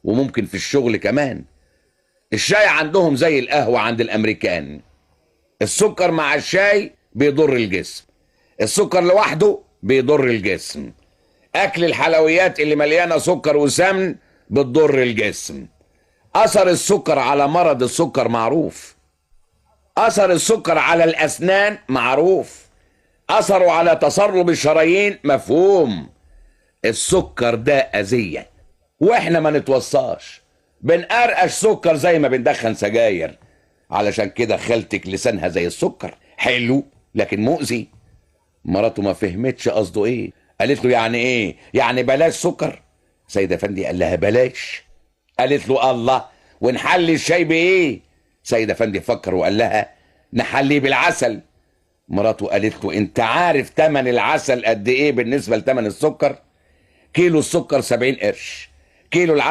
وممكن في الشغل كمان. الشاي عندهم زي القهوة عند الأمريكان. السكر مع الشاي بيضر الجسم، السكر لوحده بيضر الجسم، أكل الحلويات اللي مليانة سكر وسمن بتضر الجسم. أثر السكر على مرض السكر معروف، أثر السكر على الأسنان معروف، أثره على تصلب الشرايين مفهوم. السكر ده أذية، وإحنا ما نتوصاش، بنقرقش سكر زي ما بندخن سجاير. علشان كده خالتك لسانها زي السكر، حلو لكن مؤذي. مراته ما فهمتش قصده ايه، قالت له يعني ايه؟ يعني بلاش سكر؟ سيد افندي قال لها بلاش. قالت له الله، ونحلي الشاي بايه؟ سيد افندي فكر وقال لها نحليه بالعسل. مراته قالت له انت عارف تمن العسل قد ايه بالنسبة لتمن السكر؟ كيلو السكر 70 قرش، كيلو العسل